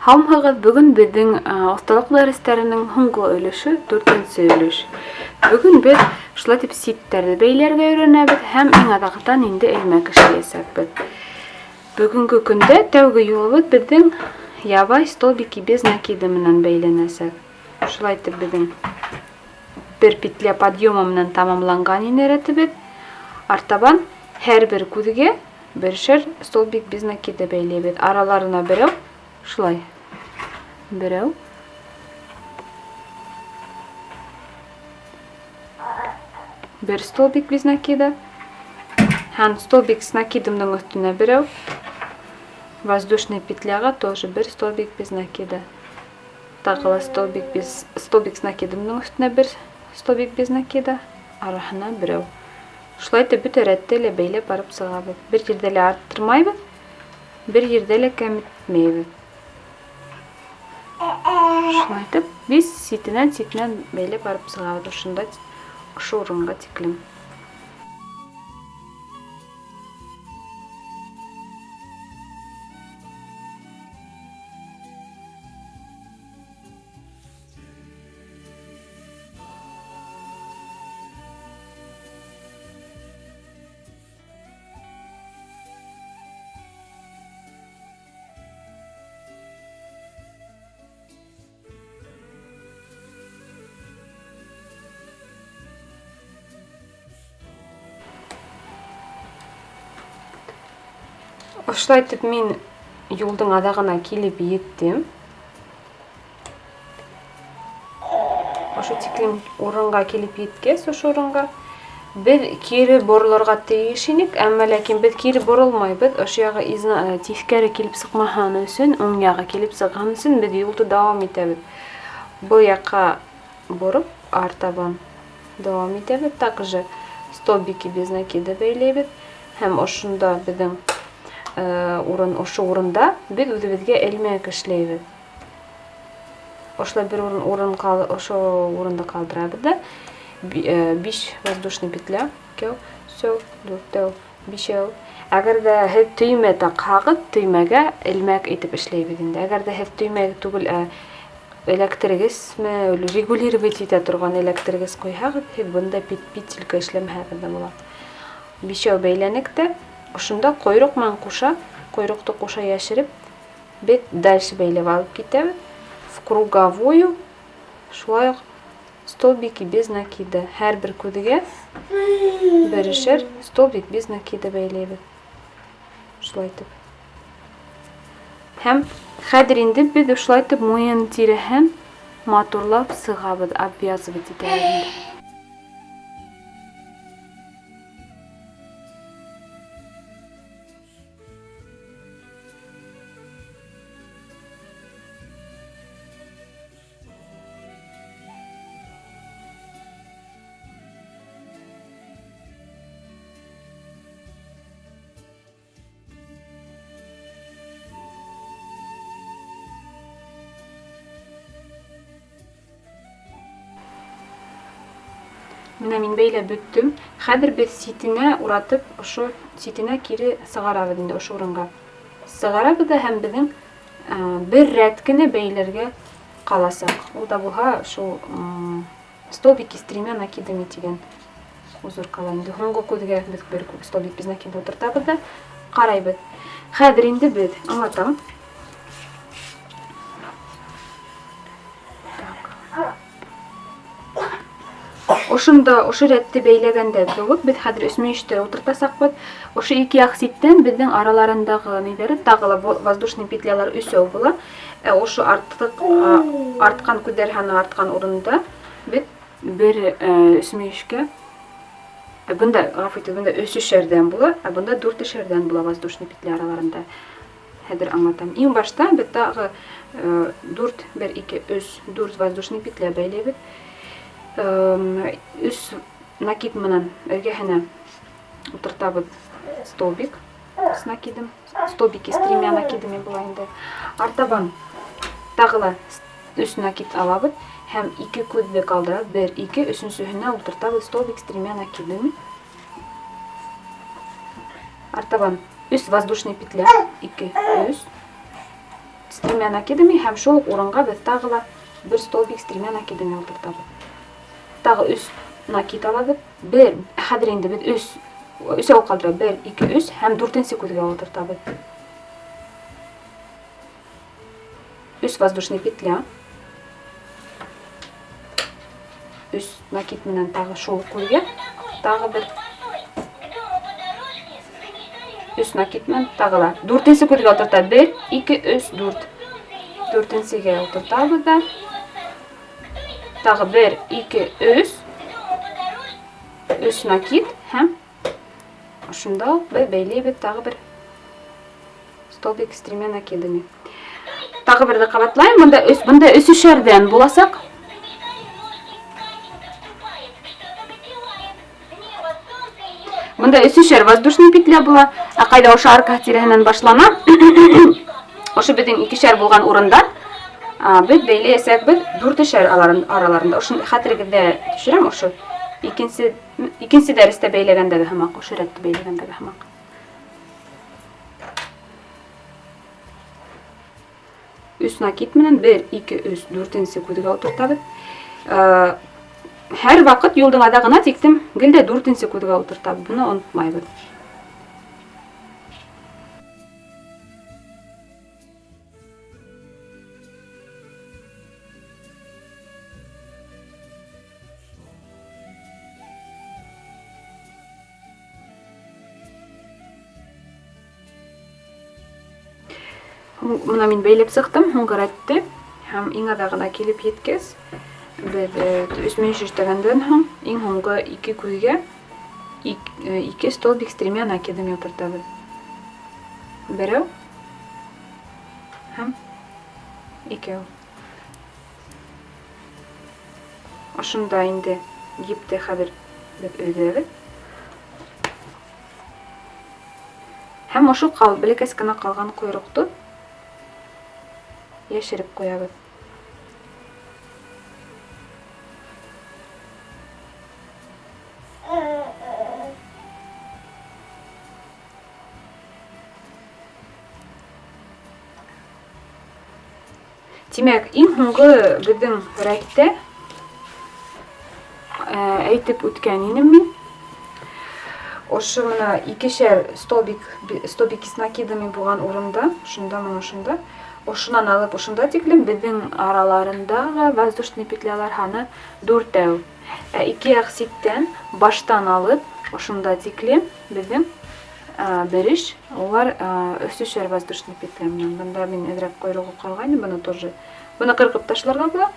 Һаумыһығыҙ, бөгөн беҙҙең оҫталыҡ дәрестәренең һуңғы өлөшө, дүртенсе өлөш. Бөгөн беҙ шулай итеп ситтәрҙе бәйләргә өйрәнәбеҙ һәм иң аҙағынан инде элмәк эшләйәсәкбеҙ. Бөгөнгө көндә тәүге юлыбыҙ беҙҙең ябай столбики без накида менән бәйләнәсәк. Шулай итеп беҙҙең бер петля подъема менән тамамланған ине рәтебеҙ. Артабан һәр бер күҙгә бершәр столбик без накида бәйләйбеҙ. Араларына берәү, шулай. Берәү. Бер столбик без накида. Һәм столбик с накидымның өҫтөнә берәү. Воздушный петляға тоже бер столбик без накида. Тағы ла столбик без столбик с накидымның өҫтөнә бер столбик без накида, араһына берәү. Шулай итеп бөтә рәтте лә бәйләп барып сығабыҙ. Бер ерҙә лә арттырмайбыҙ, бер ерҙә лә кәметмәйбеҙ. Шулай итеп без ситенән ситенән бәйләп барып сығабыҙ ошонда ошо урынға тиклем. Ошолай итеп мин юлдың аҙағына килеп еттем. Ошо тиклем урынға килеп еткәс, ошо урынға беҙ кире боролорға тейеш инек, әммә ләкин беҙ кире боролмайбыҙ. Ошо яғы тиҫкәре килеп сыҡмаһын өсөн, уң яғы килеп сыҡһын өсөн беҙ юлды дауам итәбеҙ. Был яҡҡа бороп, артабан дауам итәбеҙ. Также столбики без накида бәйләйбеҙ. Һәм ошонда беҙҙең урын, ошо урында беҙ үҙебеҙгә элмәк эшләйбеҙ. Ошолай бер урын, урын ҡал, ошо урынды ҡалдырабыҙ да. 5 воздушный петля, икәү, өсәү, дүртәү, бишәү. Әгәр ҙә һеҙ төймә таҡһағыҙ, төймәгә элмәк итеп эшләйбеҙ инде. Әгәр ҙә һеҙ төймә түгел, ә эләктергесме, регулировать итә торған эләктергес ҡуйһағыҙ, һеҙ бында петелька эшләмәһәгеҙ ҙә була. Бишәү бәйләнек тә, ошонда ҡойроҡ менән ҡуша, ҡойроҡто ҡуша йәшереп, беҙ дальше бәйләп алып китәбеҙ. В круговую, шулай уҡ столбики без накида. Һәр бер күҙгә берешәр столбик без накида бәйләйбеҙ. Шулай итеп. Һәм хәҙер инде беҙ ошолай итеп муйын тиреһен матурлап сығабыҙ, обвязывать итәбеҙ инде. Менә мин бәйләп бөттөм. Хәҙер беҙ ситенә уратып, ошо ситенә кире сығарабыҙ инде ошо урынға. Сығарабыҙ да һәм беҙҙең бер рәт кенә бәйләргә ҡаласаҡ. Ул да булһа шул столбики с тремя накидами тигән узор ҡала инде. Һуңғы күҙгә беҙ бер столбик без накида ултыртабыҙ да ҡарайбыҙ. Хәҙер инде беҙ аңлатам. Ошонда, ошо рәтте бәйләгәндә кеүек, беҙ хәҙер өсмөйөштә ултыртасаҡбыҙ. Ошо ике яҡ ситтән беҙҙең араларындағы ниҙәре тағы ла воздушный петлялар өсәү була. Ә ошо артыҡ артҡан күҙҙәр һаны артҡан урында беҙ бер өсмөйөшкә бында, ғәфү итегеҙ, бында өсөшәрҙән була, ә бында дүртешәрҙән була воздушный петля араларында. Хәҙер аңлатам. Иң башта беҙ тағы 4, 1, 2, 3, 4 воздушный петля бәйләйбеҙ. 3 накид менән эргәһенә ултыртабыҙ столбик с накидом. Столбики с тремя накидами була инде. Артабан тағы ла 3 накид алабыҙ һәм 2 күҙҙе ҡалдырабыҙ. 1, 2, өсөнсөһөнә ултыртабыҙ столбик с тремя накидами. Артабан 3 воздушный петля, 2, 3. с тремя накидами һәм шул уҡ урынға беҙ тағы ла бер столбик с тремя накидами ултыртабыҙ. Тағы өс накид алабыҙ. Бер, хәҙер инде беҙ өс, өсәү ҡалдыра. Бер, ике, өс һәм дүртенсе күҙгә ултыртабыҙ. Өс воздушный петля. Өс накид менән тағы шул күҙгә, тағы бер өс накид менән тағы ла дүртенсе күҙгә ултырта. Бер, ике, өс, дүрт. Дүртенсегә ултыртабыҙ да. Тағы бер, ике, өс. Өс накид һәм ошонда уҡ беҙ бәйләйбеҙ тағы бер столбик с тремя накидами. Тағы берҙе ҡабатлайым, бында өс, бында өсөшәрҙән буласаҡ. Бында өсөшәр воздушный петля була. Ә ҡайҙа ошо арка тирәһенән башлана. Ошо беҙҙең икешәр булған урында беҙ бәйләйәсәкбеҙ дүртешәр араларында. Ошо хәтерегеҙҙә төшөрәм, ошо икенсе икенсе дәрестә бәйләгәндәге һымаҡ, ошо рәтте бәйләгәндәге һымаҡ. Өс накид менән бер, ике, өс, дүртенсе күҙгә ултыртабыҙ. Һәр ваҡыт юлдың аҙағына тиктем гел дә дүртенсе күҙгә ултыртабыҙ. Быны онотмайбыҙ. Мына мин бәйләп сыҡтым һуңғы рәтте һәм иң аҙағына килеп еткәс, беҙ өсмөйөш эшләгәндән һуң иң һуңғы ике күҙгә ике столбик с тремя накидами ултыртабыҙ. Берәү һәм икәү. Ошонда инде епте хәҙер беҙ өҙәбеҙ. Һәм ошо ҡал, бәләкәс кенә ҡалған ҡойроҡто йәшереп ҡуябыҙ. Тимәк, иң һуңғы беҙҙең рәттә әйтеп үткән инем мин. Ошо мына икешәр столбик, столбики с накидами булған урында, шунда мына шунда, ошонан алып ошонда тиклем беҙҙең араларындағы воздушный петлялар һаны дүртәү. Ә ике яҡ ситтән баштан алып ошонда тиклем беҙҙең бериш, улар өсөшәр воздушный петля менән. Бында мин әҙерәк ҡойроғо ҡалғайны, быны тоже, быны ҡырҡып ташларға була,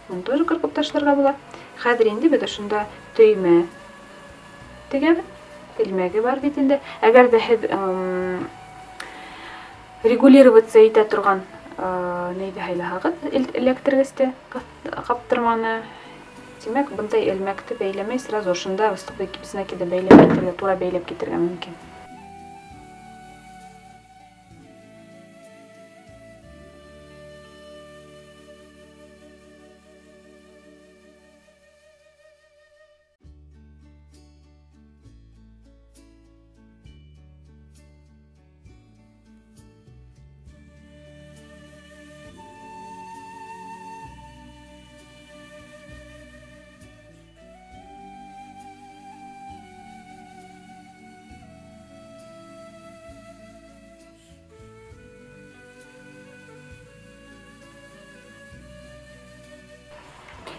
быны тоже ҡырҡып ташларға була. Хәҙер инде беҙ ошонда төймә тегәбеҙ. Элмәге бар бит инде. Әгәр ҙә һеҙ регулироваться итә торған нейҙе һайлаһағыҙ, эләктергесте, ҡаптырманы, тимәк, бындай элмәкте бәйләмәй сразу ошонда столбик с накидом бәйләп китергә, тура бәйләп китергә мөмкин.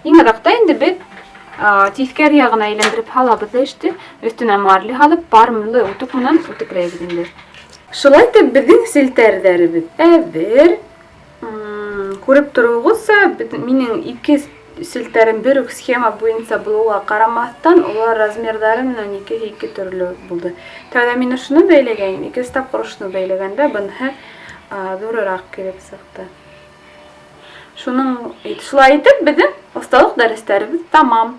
Иң аҙаҡта инде беҙ тиҫкәре яғына әйләндереп һалабыҙ ҙа эште, өҫтөнә марля һалып, пармлы үтүк менән үтекләйбеҙ инде. Шулай итеп, беҙҙең селтәрҙәребеҙ әҙер. Күреп тороуығыҙса, минең ике селтәрем бер үк схема буйынса булыуға ҡарамаҫтан, улар размерҙары менән икеһе ике төрлө булды. Тәүҙә мин ошоно бәйләгәйнем, икенсе тапҡыр ошоно бәйләгәндә быныһы ҙурыраҡ килеп сыҡты. Шуның шулай итеп беҙҙең оҫталыҡ дәрестәребеҙ тамам.